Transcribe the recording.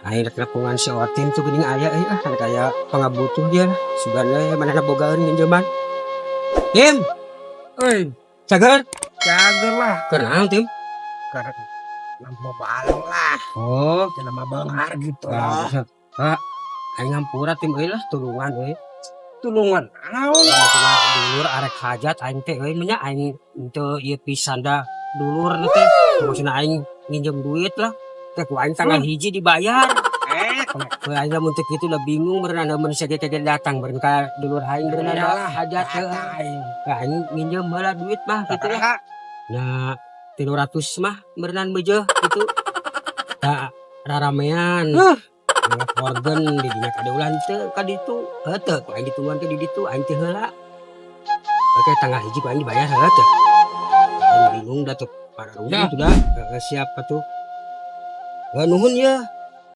Aing rek nepungan si Otin tuh geuning aya euy ah aya pangabutuh dia sugan we manehna bogaeun minjeman. Tim, Oi, cager? Cager lah. Keur naon, Tim? Karena nama balong lah. Oh, nama beunghar gitu lah. Ah, aing ngampura, Tim, euy lah tulungan euy. Tulungan naon? Maksudna dulur arek hajat aing teh euy nya aing teu ieu pisan da dulur teh. Maksudna aing nginjem duit lah. Teh ku aing tanggal 1 dibayar. Eh, Ku aing lamun teu kitu lah bingung berenang mun sagede datang beureun ka dulur aing berenang Iyalah, hajat heuh. Aing. Nah, aing nginjem heula duit mah gitu lah. Nah, 300 mah berenang beujeuh gitu. Da raramean. Huh. Lewat organ di dinya kade ulah teu ka ditu. Heuh teu ku aing ditungguan teh di ditu aing teh heula. Oke, tanggal 1 ku aing dibayar heula teu. Aing bingung da teu pararungin Dah. tuh da. Heeh, siap atuh. Heuh, nuhun ya.